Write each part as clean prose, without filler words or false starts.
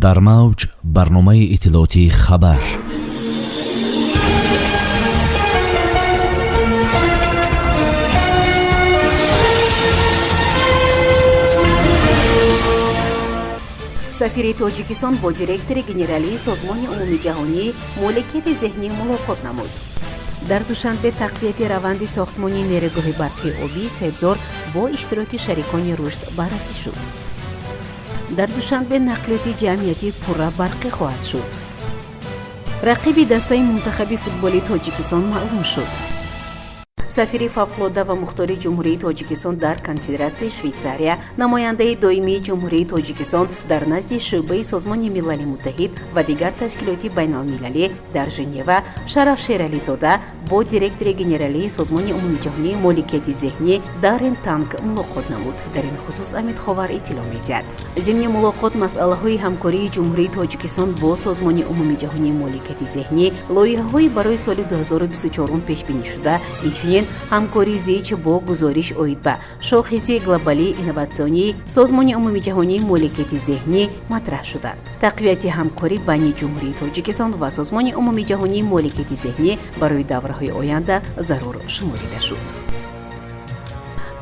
Дар мавҷ барномаи иттилоотии «Хабар». Сафири Тоҷикистон бо директори генералии Созмони умумиҷаҳонии моликияти зеҳнӣ мулоқот намуд. Дар Душанбе тақвияти раванди сохтмони нерӯгоҳи барқии обии Себзор бо иштироки шарикони рушд баррасӣ шуд. Дар Душанбе нақлиёти ҷамъиятӣ пурра барқӣ хоҳад шуд. Рақиби дастаи мунтахаби футболи Тоҷикистон маълум шуд. Сафири фавқулодда ва мухтори Ҷумҳурии Тоҷикистон дар Конфедератсияи Швейтсария, намояндаи доимии Ҷумҳурии Тоҷикистон дар назди шӯъбаи Созмони Милали Муттаҳид ва дигар ташкилоти байналмилалӣ дар Женева Шараф Шерализода бо директори генералии Созмони умумиҷаҳонии моликияти зеҳнӣ Дарен Танг мулоқот намуд. Дар ин хусус Амид Ховар иттилоъ медиҳад. Зимни мулоқот масъалаҳои ҳамкории Ҷумҳурии Тоҷикистон бо Созмони умумиҷаҳонии моликияти зеҳнӣ, лоиҳаҳои барои соли 2024 пешбинишуда, инчунин ҳамкории зич бо гузориш оид ба шохиси глобалии инноватсионии Созмони умумиҷаҳонии моликияти зеҳнӣ матраҳ шуданд. Тақвияти ҳамкорӣ байни Ҷумҳурии Тоҷикистон ва Созмони умумиҷаҳонии моликияти зеҳнӣ барои давраҳои оянда зарур шуморида шуд.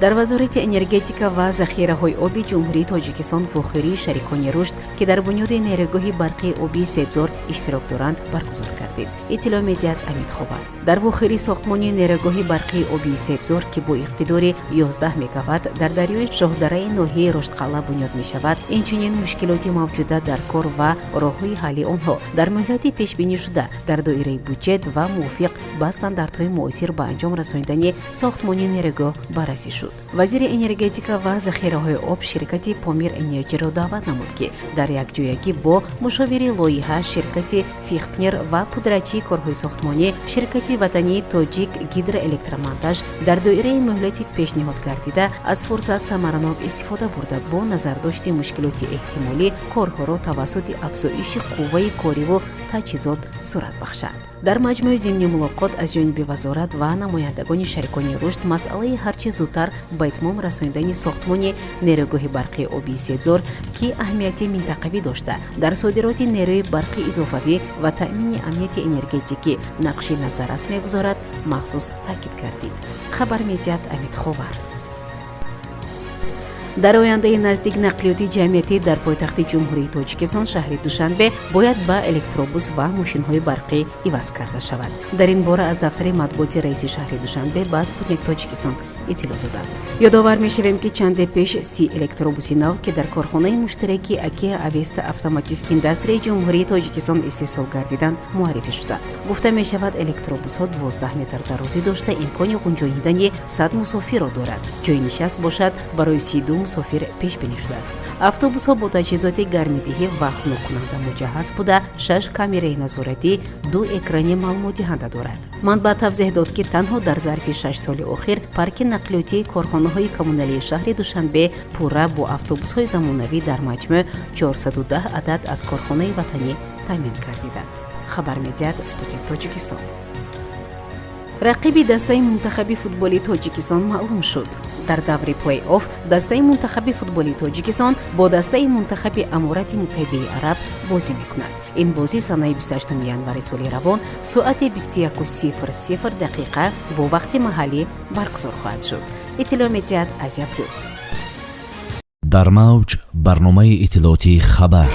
Дар Вазорати энергетика ва захираҳои оби Ҷумҳурии Тоҷикистон вохӯрии шарикони рушд, ки дар бунёди нерӯгоҳи барқии обии Себзор иштирок доранд, баргузор гардид, иттилоъ медиҳад Амид Ховар. Дар вохӯрӣ сохтмони нерӯгоҳи барқии обии Себзор, ки бо иқтидори 11 мегаватт дар дарёи Шоҳдараи ноҳияи Роштқалъа бунёд мешавад, инчунин мушкилоти мавҷуда дар кор ва роҳҳои ҳалли онҳо дар муҳлати пешбинишуда, дар доираи буҷет ва мувофиқ ба стандартҳои муосир ба анҷом расонидани сохтмони нерӯгоҳ баррасӣ шуд. Вазири энергетика ва захираҳои об ширкати Помир Энерҷиро даъват намуд, ки дар якҷоягӣ бо мушовири лоиҳа, ширкати Фихтнер, ва пудрачии корҳои сохтмонӣ, ширкати ватании Тоҷик Гидроэлектромонтаж, дар доираи муҳлати пешниҳод гардида аз фурсат самаранок истифода бурда, бо назардошти мушкилоти эҳтимолӣ корҳоро тавассути афзоиши қувваи кориву таҷҳизот сурат бахшанд. Дар маҷмӯи зимни мулоқот аз ҷониби вазорат ва намояндагони шарикони рушд масъалаи ҳарчи зудтар ба итмом расонидани сохтмони нерӯгоҳи барқии обии Себзор, ки аҳамияти минтақавӣ дошта, дар содироти нерӯи барқи изофавӣ ва таъмини амнияти энергетикӣ нақши назаррас мегузорад, махсус таъкид гардид, хабар медиҳад Амид Ховар. Дар ояндаи наздик нақлиёти ҷамъиятӣ дар пойтахти Ҷумҳурии Тоҷикистон, шаҳри Душанбе, бояд ба электробус ва мошинҳои барқӣ иваз карда шавад. Дар ин бора аз дафтари матбуоти раиси шаҳри Душанбе ба Спутник Тоҷикистон иттилоъ доданд. Ёдовар мешавем, ки чанде пеш 30 электробуси нав, ки дар корхонаи муштараки Акия Авеста Автомотив Индастрияи Ҷумҳурии Тоҷикистон истеҳсол гардиданд, муаррифӣ шуданд. Гуфта мешавад, электробусҳо 12 метр дарозӣ дошта, имкони ғунҷонидани 100 мусофирро дорад. Ҷои нишаст бошад, барои 32 мусофир пешбинӣ шудааст. Автобусҳо бо таҷҳизоти гармидиҳӣ ва хунуккунанда муҷаҳҳаз буда, шаш камераи назоратӣ, ду экрани маълумотдиҳанда дорад. Манбаъ тавзеҳ дод, ки танҳо дар зарфи 6 соли охир парки нақлиётии корхонаҳои коммуналии шаҳри Душанбе пурра бо автобусҳои замонавӣ, дар маҷмӯъ 410 адад, аз корхонаи ватанӣ таъмин гардиданд, хабар медиҳад Спутник Тоҷикистон. Рақиби дастаи мунтахаби футболи Тоҷикистон маълум шуд. Дар даври плей-офф дастаи мунтахаби футболи Тоҷикистон бо дастаи мунтахаби Аморати Муттаҳидаи Араб бозӣ мекунад. Ин бозӣ санаи 28 январи соли равон соати 21:00 дақиқа бо вақти маҳаллӣ баргузор хоҳад шуд, иттилоъ медиҳад Азия Плюс. Дар мавҷ барномаи иттилоотии «Хабар».